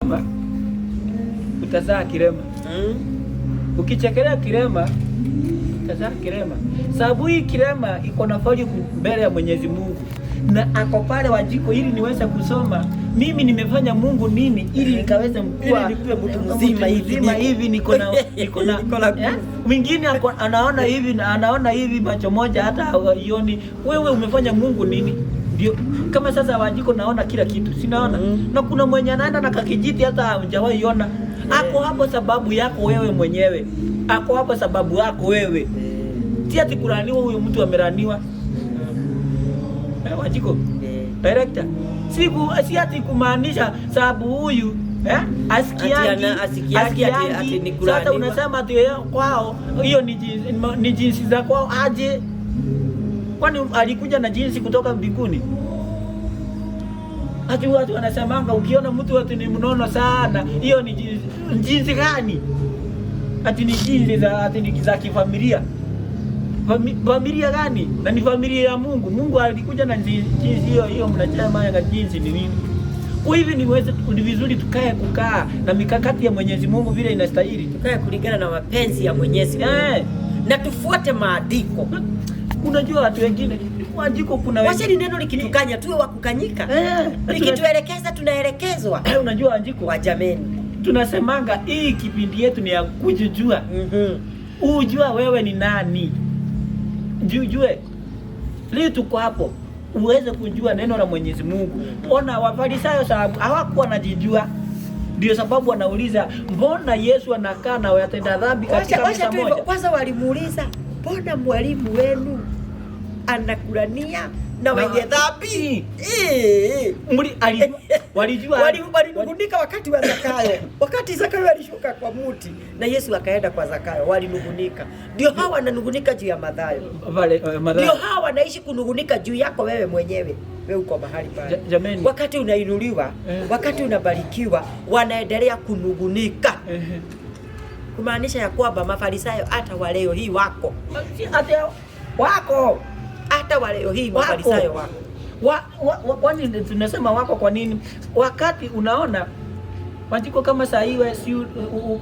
Kilema utazaa kilema. Ukichekelea kilema utazaa kilema, sababu hii kilema iko na value mbele ya Mwenyezi Mungu, na ako pale Wanjiko ili niweze kusoma mimi nimefanya Mungu nini ili nikaweze kuwa Ili nikuwe mtu mzima hivi mzima niko. Hivi niko na Niko na eh? Mwingine anaona hivi na anaona hivi macho moja hata haioni. Wewe umefanya Mungu nini? Ndio kama sasa Wanjiko naona kila kitu, sinaona na kuna mwenye anaenda na kakijiti hata hujawahi ona. Ako hapo sababu yako wewe mwenyewe, ako hapo sababu yako wewe, si ati kulaniwa. Huyu mtu amelaniwa. Eh, Wanjiko director, si ati kumaanisha sababu huyu asikiangi, Ati asikiangi, ati ni Sasa kulaniwa. Unasema ati yeye kwao hiyo ni jinsi za kwao aje? Kwani alikuja na jinsi kutoka mbinguni? Ati watu wanasemanga ukiona mtu ati ni mnono sana, hiyo ni jinsi gani? Ati ni jinsi za ati ni za kifamilia. Familia gani? Na ni familia ya Mungu. Mungu alikuja na jinsi hiyo hiyo mnasema ya jinsi ni nini? Kwa hivi ni vizuri tukae kukaa na mikakati ya Mwenyezi Mungu vile inastahili. Tukae kulingana na mapenzi ya Mwenyezi Mungu na tufuate maandiko. Unajua watu wengine Wanjiko kuna Wacheni neno likitukanya tuwe wa kukanyika. Likituelekeza tunaelekezwa. Unajua Wanjiko, Wa jameni. Tunasemanga hii kipindi yetu ni ya kujijua. Ujua wewe ni nani, jujue leo tuko hapo uweze kujua neno la Mwenyezi Mungu. Ona Wafarisayo sababu hawakuwa wanajijua, ndio sababu wanauliza mbona Yesu anakaa na watenda dhambi katika Wacha meza wacha tu hivyo. moja? Kwanza walimuuliza, mbona mwalimu wenu anakulania na wenye dhambi? Eh. Walijua Walinungunika wakati wa Zakayo, wakati Zakayo alishuka kwa muti na Yesu akaenda kwa Zakayo, walinungunika. Ndio hawa wananungunika juu ya Mathayo, Mathayo. ndio hawa wanaishi kunungunika juu yako wewe mwenyewe. Wewe uko mahali pale. Jameni. Wakati unainuliwa, wakati unabarikiwa, wanaendelea kunungunika, kumaanisha ya kwamba Mafarisayo hata wa leo hii wako, Hata wako hata wa leo hii Wako. Mafarisayo wako. Kwani tunasema wako kwa nini? Wakati unaona Wanjiko kama saa hii wewe si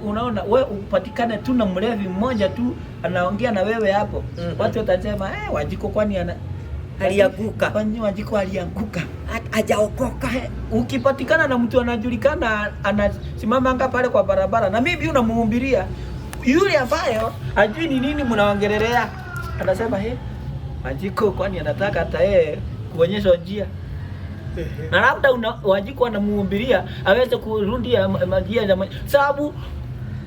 unaona we upatikane tu na mlevi mmoja tu anaongea na wewe hapo. Watu watasema, "Eh, Wanjiko kwani ana Alianguka. Kwani Wanjiko alianguka?" Hajaokoka. Ukipatikana na mtu anajulikana anasimama anga pale kwa barabara na maybe unamuhumbiria yule ambayo ajui ni nini mnaongelelea, anasema, "He, Wanjiko kwani anataka hata yeye kuonyeshwa njia?" Na labda Wanjiko anamuhumbiria aweze kurudia njia za sababu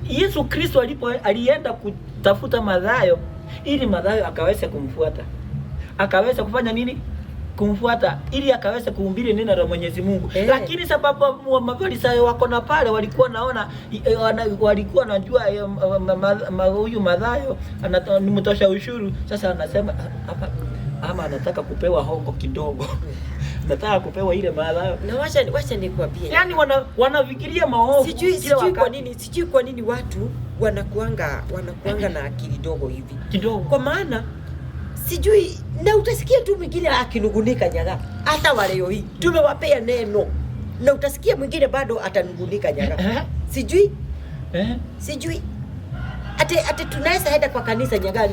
Yesu Kristo alipo alienda kutafuta Mathayo ili Mathayo akaweze kumfuata, akaweza kufanya nini? Kumfuata ili akaweze kuhubiri neno la Mwenyezi Mungu. Lakini sababu wa Mafarisayo wako na pale walikuwa naona walikuwa najua huyu Mathayo ni mtosha ushuru. Sasa anasema hapa ama anataka kupewa hongo kidogo, nataka kupewa ile Mathayo. Na wacha nikwambie. Yani wanafikiria maovu Sijui kila sijui kwa wakati. nini sijui kwa nini watu wanakuanga na akili dogo hivi. Kidogo. Kwa maana sijui, na utasikia tu mwingine akinungunika nyaga, hata wa leo hii tumewapea neno na utasikia mwingine bado atanungunika nyaga. Sijui sijui ate tunaweza enda kwa kanisa nyaga,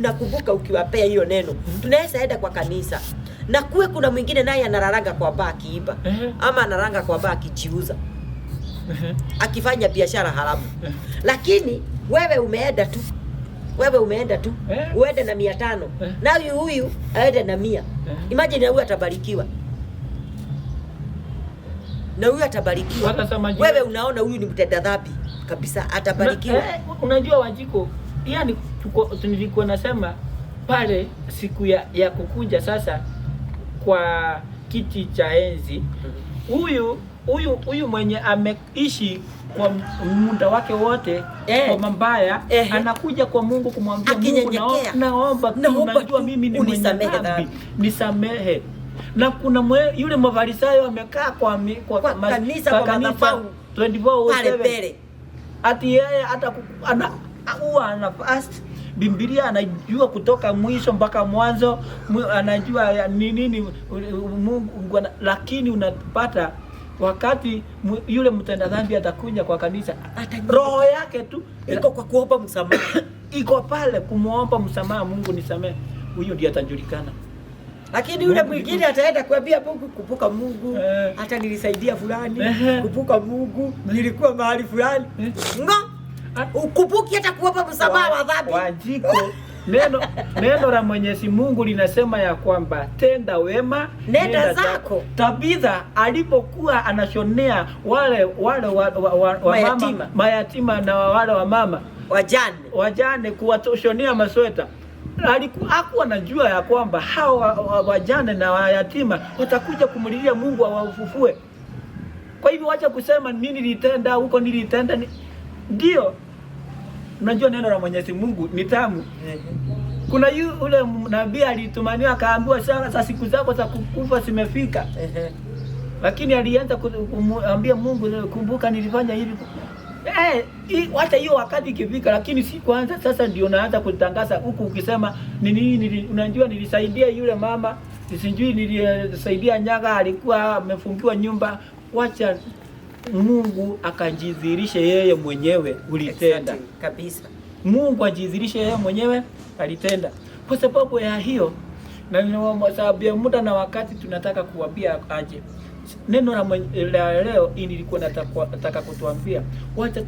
nakumbuka ukiwapea hiyo neno, tunaweza enda kwa kanisa na kuwe kuna mwingine naye anararanga kwa baa akiiba ama anaranga kwa baa akijiuza, akifanya biashara haramu, lakini wewe umeenda tu, wewe umeenda tu uende na 500 na huyu huyu aende na 100. Imagine, na huyu atabarikiwa na huyu atabarikiwa. Watasema Wewe unaona huyu ni mtenda dhambi kabisa, atabarikiwa. Unajua Wanjiko, yani nilikuwa nasema pale siku ya kukuja sasa kwa kiti cha enzi, huyu mwenye ameishi kwa muda wake wote kwa mabaya anakuja kwa Mungu kumwambia Mungu, Akinyenyekea. Naomba tu, Naomba najua tu mimi ni mwenye unisamehe dhambi, dhambi. nisamehe. Na kuna yule mafarisayo amekaa Kwa kanisa, kwa madhabahu. 24/7 pale mbele. Ati yeye hata huwa ana fast Biblia anajua kutoka mwisho mpaka mwanzo, anajua ni nini Mungu lakini unapata Wakati yule mtenda dhambi atakuja kwa kanisa, roho yake tu iko kwa kuomba msamaha, iko pale kumuomba msamaha, Mungu nisamehe, huyo ndiye atajulikana. Lakini yule mwingine ataenda kuambia Mungu, kumbuka Mungu, hata nilisaidia fulani, kumbuka Mungu, nilikuwa mahali fulani. Ngo, ukumbuki hata kuomba msamaha wa dhambi. Wanjiko, neno la Mwenyezi Mungu linasema ya kwamba tenda wema, nenda zako. Tabitha alipokuwa anashonea wale wa mama, mayatima na wale wa mama wajane kuwashonea masweta, hakuwa anajua ya kwamba hawa wajane na wayatima watakuja kumlilia Mungu awafufue. Kwa hivyo wacha kusema nini nilitenda huko, nilitenda ndio. Unajua neno la Mwenyezi Mungu ni tamu. Kuna yule nabii alitumaniwa akaambiwa sasa siku zako za kukufa zimefika. Lakini alianza kumwambia Mungu, kumbuka nilifanya hivi. Wacha hiyo wakati ikifika, lakini si kwanza sasa ndio naanza kutangaza huku ukisema ni nini, unajua nilisaidia yule mama, sijui nilisaidia Nyaga alikuwa amefungiwa nyumba. Wacha Mungu akajidhihirishe yeye mwenyewe ulitenda. Exactly, kabisa. Mungu ajidhihirishe yeye mwenyewe alitenda. Kwa sababu ya hiyo na ni sababu ya muda na wakati, tunataka kuambia aje neno la leo hii nilikuwa nataka kutuambia, wacha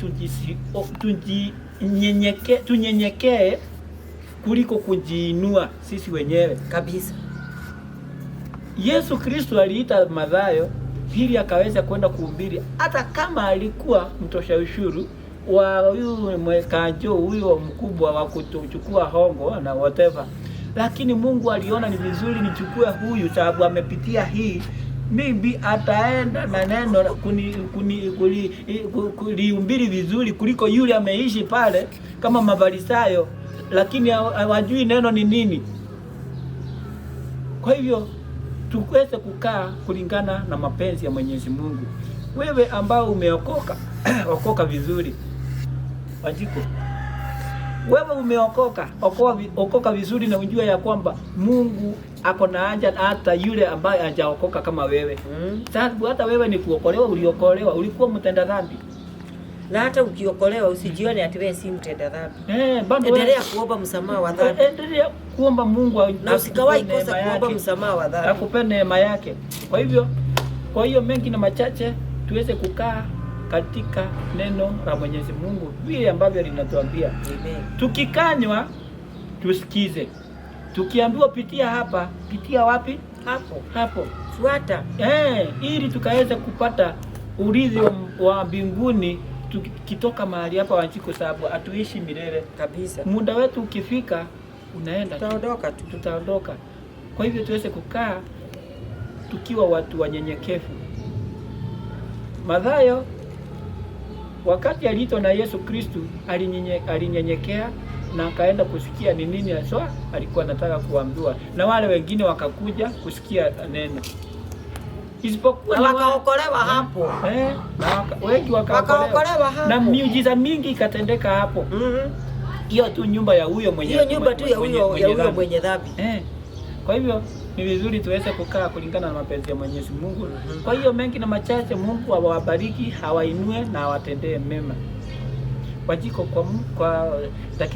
tunyenyekee kuliko kujiinua sisi wenyewe kabisa. Yesu Kristo aliita Mathayo ili akaweza kwenda kuhubiri, hata kama alikuwa mtosha ushuru wa huyu mkanjo huyo mkubwa wa kuchukua hongo na whatever, lakini Mungu aliona ni vizuri nichukue huyu sababu amepitia hii, maybe ataenda na neno kulihubiri vizuri kuliko yule ameishi pale kama Mafarisayo, lakini hawajui neno ni nini. Kwa hivyo tuweze kukaa kulingana na mapenzi ya Mwenyezi Mungu. Wewe ambao umeokoka, okoka vizuri. Wanjiko, wewe umeokoka, okoka vizuri na ujue ya kwamba Mungu ako na haja hata yule ambaye hajaokoka kama wewe. Sababu hata wewe ni kuokolewa, uliokolewa, ulikuwa mtenda dhambi. Na hata ukiokolewa usijione ati wewe si mtenda dhambi. Bado endelea kuomba msamaha wa dhambi. Endelea kuomba Mungu na usikawahi kosa kuomba msamaha wa dhambi. Akupe neema yake. Kwa hiyo mengi na machache tuweze kukaa katika neno la Mwenyezi Mungu vile ambavyo linatuambia. Amen. Tukikanywa tusikize. Tukiambiwa pitia hapa, pitia wapi? Hapo. Hapo. Fuata. Ili tukaweze kupata urithi wa mbinguni tukitoka mahali hapa Wanjiko, sababu hatuishi milele kabisa. Muda wetu ukifika unaenda, tutaondoka tu. Tutaondoka. Kwa hivyo tuweze kukaa tukiwa watu wanyenyekevu. Mathayo wakati aliitwa na Yesu Kristo alinyenyekea na akaenda kusikia ni nini haswa alikuwa anataka kuambiwa, na wale wengine wakakuja kusikia neno. Isipokuwa wakaokolewa hapo. Na wengi wakaokolewa hapo. Na miujiza mingi ikatendeka hapo. Hiyo tu nyumba ya huyo mwenye, hiyo nyumba tu ya huyo mwenye dhambi. Kwa hivyo ni vizuri tuweze kukaa kulingana na mapenzi ya Mwenyezi Mungu. Kwa hiyo mengi na machache, Mungu awabariki, awainue na awatendee mema. Wajiko kwa dakika